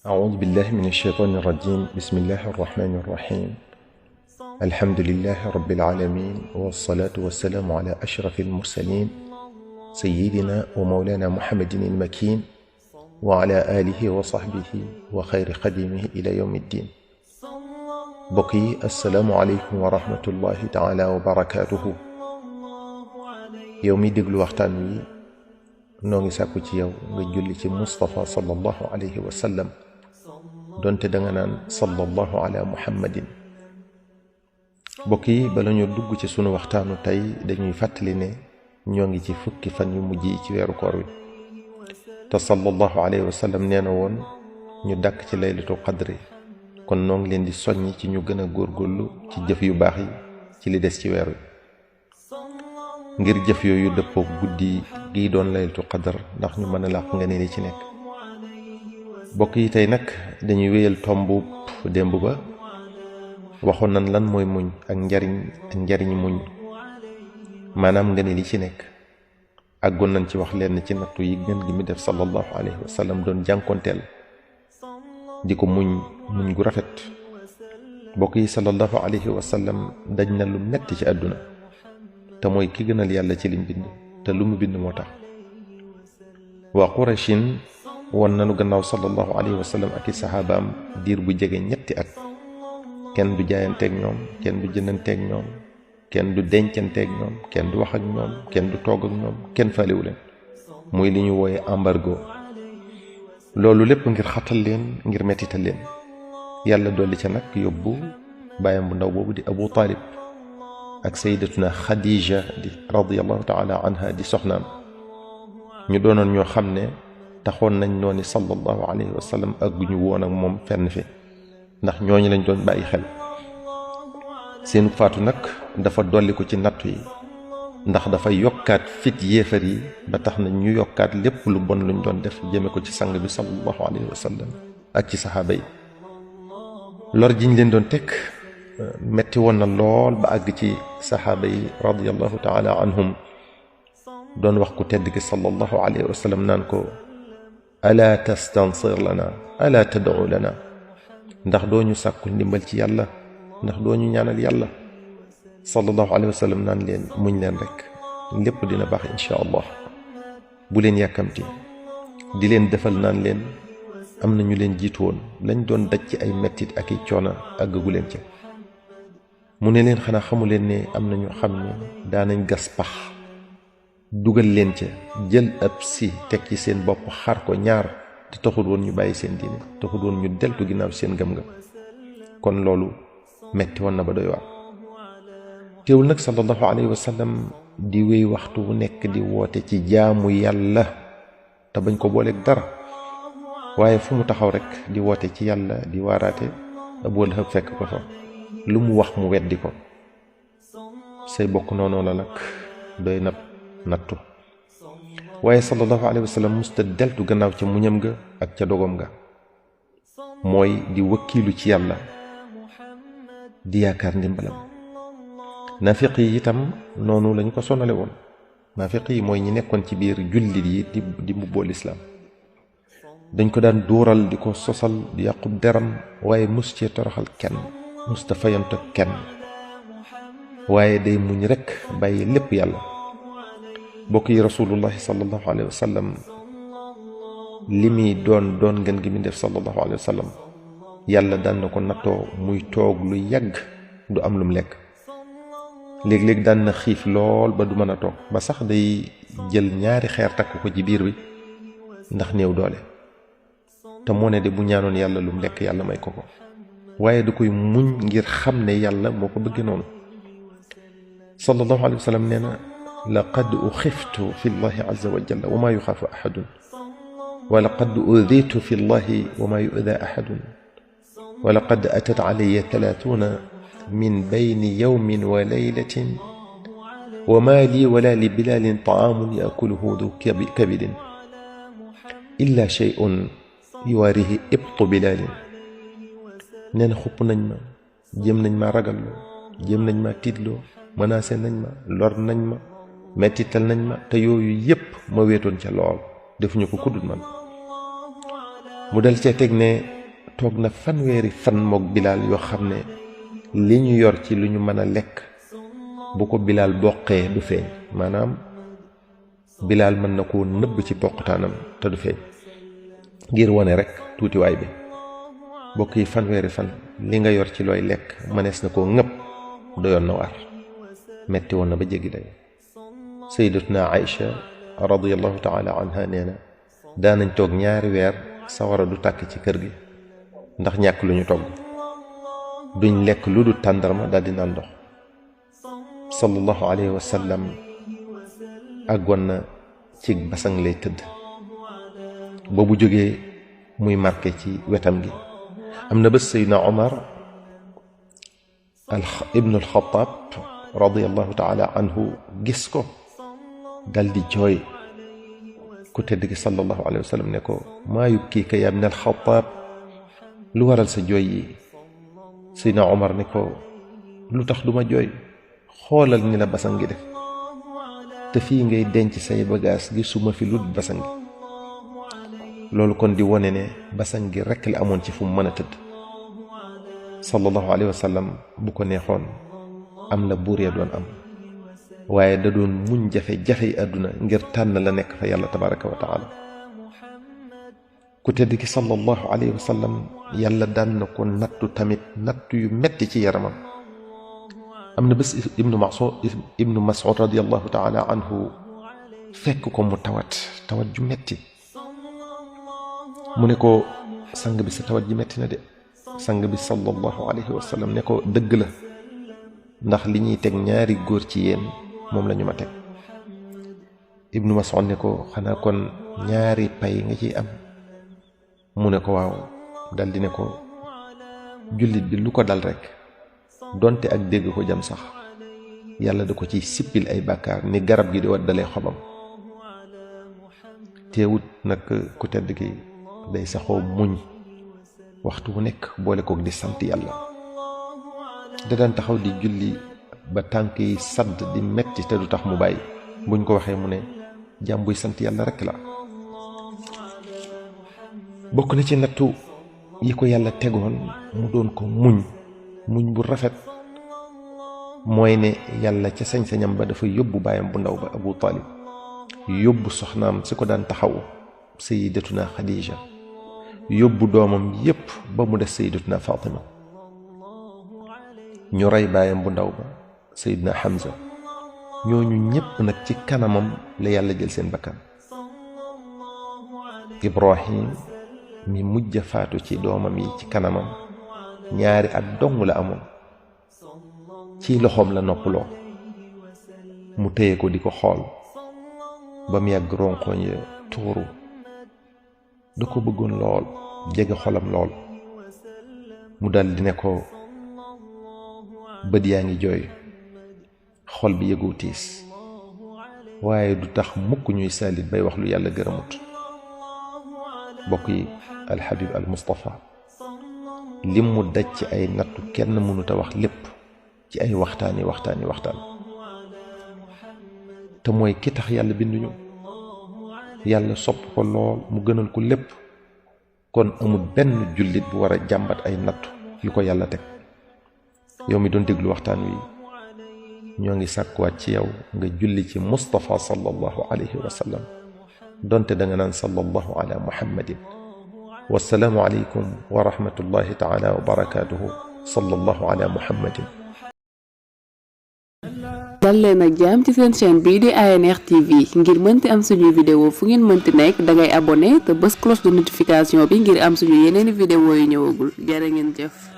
أعوذ بالله من الشيطان الرجيم. بسم الله الرحمن الرحيم. الحمد لله رب العالمين، والصلاة والسلام على أشرف المرسلين سيدنا ومولانا محمد المكين وعلى آله وصحبه وخير خديمه إلى يوم الدين. بقي السلام عليكم ورحمة الله تعالى وبركاته. يومي دقل وقتان وي نونغي ساكو تي ياw nga julli ci Mustafa sallallahu alayhi wa sallam donte da nga naan sallallahu ala muhammadin. mbokk yi bala ñu dugg ci sunu waxtaanu tey dañuy fàttali ne ñoo ngi ci fukki fan yu mujj yi ci weeru koor wi te sallallahu alayhi wa sallam nee na woon ñu dàkk ci laylatul qadri. kon noo ngi leen di soññ ci ñu gën a góorgóorlu ci jëf yu baax yi ci li des ci weer wi ngir jëf yooyu dëppoo guddi gi doon laylatul qadr ndax ñu mën a làq nga ne li ci nekk. bokk yi tey nag dañuy wéyal tombu démb ba waxoon nañ lan mooy muñ ak njariñ muñ maanaam nga ne li ci nekk. àggoon nañ ci wax leen ci nattu yi gën gi mi def sallallahu alayhi wa sallam doon jànkonteel di ko muñ gu rafet. bokk yi sallallahu alayhi wa sallam daj na lu metti ci àdduna te mooy ki gënal yàlla ci lim bind te lu mu bind moo tax. waa Qurayshin won nanu gannaaw sallallahu alayhi wa sallam ak i saxaabaam diir bu jege ñetti at kenn du jaayanteeg ñoom, kenn du jëndanteeg ñoom, kenn du dencanteeg ñoom, kenn du wax ak ñoom, kenn du toog ak ñoom, kenn faalewu leen. muy li ñu wooye embargo. loolu lépp ngir xatal leen, ngir mettital leen. yàlla dolli ca nag yóbbu bàyyam bu ndaw boobu di Abu Talib ak sayyidatuna Khadija di radiyallahu taala anha di soxnaam. ñu doonoon ñoo xam ne taxoon nañ nooni sallallahu alayhi wa sallam ak gu ñu woon ak moom fenn fi ndax ñooñu lañ doon bàyyi xel. seen faatu nag dafa dolli ko ci nattu yi ndax dafa yokkaat fit yéefar yi ba tax na ñu yokkaat lépp lu bon luñ doon def jëme ko ci sang bi sallallahu alayhi wa sallam ak ci saxaaba yi. lor jiñ leen doon teg metti woon na lool ba àgg ci saxaaba yi radiyallahu taala anhum doon wax ku tedd ki sallallahu alayhi wa sallam naan ko ala tastansir lana ala tad'u lana, ndax doo ñu sàkku ndimbal ci yàlla, ndax doo ñu ñaanal yàlla. sallallahu alayhi wa sallam naan leen muñ leen rek, lépp dina baax insha allah. bu leen yàkkamti, di leen defal naan leen am na ñu leen jiitu woon lañ doon daj ci ay mettit ak i coona àggagu leen ca. mu ne leen xanaa xamu leen ne am na ñu xam ne daanañ gas pax dugal leen ca, jël ab si teg ci seen bopp xar ko ñaar te taxul woon ñu bàyyi seen diine, taxul woon ñu deltu ginnaaw seen gëm-gëm. kon loolu metti woon na ba doy waar. teewul nag sallallahu alayhi wa sallam di wéy waxtu wu nekk di woote ci jaamu yàlla te bañ ko booleeg dara. waaye fu mu taxaw rek di woote ci yàlla di waaraate, Abu Lahab fekk ko fa lu mu wax mu weddi ko. say bokk noonu la nag doy na nattu. waaye sallallahu alayhi wa sallam musta deltu gannaaw ca muñam ga ak ca dogom ga, mooy di wakkiilu ci yàlla di yaakaar ndimbalam. naafiq yi itam noonu lañu ko sonale woon. naafiq yi mooy ñi nekkoon ci biir jullit yi di mbubboo lislaam. dañ ko daan dóoral di ko sosal di yàqub deram, waaye mus cee toroxal kenn, musta fayanto kenn, waaye day muñ rekk bàyyi lépp yàlla. bokk yi rasulullahi sallallahu alayhi wa sallam li muy doon ngeen gi mi def sallallahu alayhi wa sallam, yàlla daan na ko nattoo muy toog lu yàgg du am lum lekk. léeg-léeg daan na xiif lool ba du mën a toog, ba sax day jël ñaari xeer takk ko ci biir bi ndax néew doole. te moo ne de bu ñaanoon yàlla lum lekk yàlla may ko ko, waaye da koy muñ ngir xam ne yàlla moo ko bëgge noonu. sallallahu alayhi wa sallam nee na laqad uxiftu fi llahi azza wa jalla wa ma yuxaafu ahadun, wa laqad uditu fi llahi wa ma yu'da ahadun, wa laqad atat alayya 30 min bayni yawmin wa laylatin wa ma li wala li bilalin ta'amun yakuluhu du kabidin illa shay'un yuwaarihi ibtu bilalin. nee na xupp nañ ma, jéem nañ ma ragalloo, jéem nañ ma tiitloo, menacé nañ ma, lor nañ ma, mettital nañ ma, te yooyu yépp ma wéetoon ca lool, defuñu ko kuddut man. mu dal cee teg ne toog na fanweeri fan mook Bilaal yoo xam ne li ñu yor ci lu ñu mën a lekk bu ko Bilaal boqee du feeñ, maanaam Bilaal mën na koo nëbb ci poqtaanam te du feeñ ngir wone rek tuutiwaay bi. bokk yi fanweeri fan li nga yor ci looy lekk mënees na koo ŋëpp doyoon na waar, metti woon na ba jéggi day. sayyidatuna Aïcha radiyallahu taala anha nee na daanañ toog ñaari weer sawara du tàkk ci kër gi ndax ñàkk lu ñu togg, duñ lekk lu dul tàndarma daldi naan ndox. sallallahu alayhi wa sallam àggoon na ci basang lay tëdd, boobu jógee muy marqué ci wetam gi. am na bés Seydina Omar ibnu al-Xattaab radiyallahu taala anhu gis ko daldi jooy. ku tedd gi sallallahu alayhi wa sallam ne ko maa yubkiika yaa ibna al-Xattaab, lu waral sa jooy yi? Seydina Omar ne ko lu tax duma jooy, xoolal ni la basang gi def, te fii ngay denc say bagaas gi suma fi lut basang gi. loolu kon di wone ne basang gi rekk la amoon ci fu mu mën a tëdd. sallallahu alayhi wa sallam bu ko neexoon am la buur ya doon am, waaye da doon muñ jafe-jafe yi àdduna ngir tànn la nekk fa yàlla tabaraka wa taala. ku tedd ki sallallahu alayhi wa sallam yàlla daan na ko nattu tamit nattu yu metti ci yaramam. am na bés ibnu Mas'ud radiyallahu taala anhu fekk ko mu tawat ju metti. mu ne ko sang bi sa tawat ji metti na de. sang bi sallallahu alayhi wa sallam ne ko dëgg la, ndax li ñuy teg ñaari góor ci yéen moom la ñu ma teg. ibnu Mas'ud ne ko xanaa kon ñaari pay nga ciy am? mu ne ko waaw. daldi ne ko jullit bi lu ko dal rekk donte ak dégg ko jam sax yàlla da ko ciy sippil ay bàkkaar ni garab gi di waddalee xobam. teewut nag ku tedd gi day saxoo muñ waxtu wu nekk boole kook di sant yàlla. da daan taxaw di julli ba tànk yi sadd di metti te du tax mu bàyyi. buñ ko waxee mu ne jàmm buy sant yàlla rekk la. bokk na ci nattu yi ko yàlla tegoon mu doon ko muñ bu rafet, mooy ne yàlla ca sañ-sañam ba dafa yóbbu baayam bu ndaw ba Abu Talib, yóbbu soxnaam si ko daan taxawu sayyidatuna Khadija, yóbbu doomam yépp ba mu des sayyidatuna Fatima. ñu rey baayam bu ndaw ba sayyidna Hamza. ñooñu ñépp nag ci kanamam la yàlla jël seen bakkan. Ibrahim mi mujj faatu ci doomam yi ci kanamam 2 at dong la amoon, ci loxoom la noppaloo. mu téye ko di ko xool ba mu yàgg ronkoñ ya tuuru. da ko bëggoon lool, jege xolam lool. mu daldi ne ko bët yaa ngi jooy, xol bi yëgu tiis, waaye du tax mukk ñuy saalit bay wax lu yàlla gërëmut. bokk yi alxabib al Mustafa lim mu daj ci ay nattu kenn mënuta wax lépp ci ay waxtaan te mooy ki tax yàlla binduñu. yàlla sopp ko lool mu gënal ko lépp, kon amul benn jullit bu war a jàmbat ay nattu yu ko yàlla teg. yow mi doon déglu waxtaan wi ñoo ngi sàkkuwaat ci yow nga julli ci Mustafa sallallahu alayhi wa sallam, donte da nga naan sallallahu ala muhammadin. wassalaamu alaykum wa rahmatullahi taala wa barakaatuhu. sallallahu ala muhammadin. dal leen ak jàmm ci seen chaîne bii di ANR TV. ngir mënti am suñuy vidéo fu ngeen mënti nekk dangay abonné te bës cloche de notification bi ngir am suñu yeneeni vidéo yu ñëwagul. jërë ngeen jëf.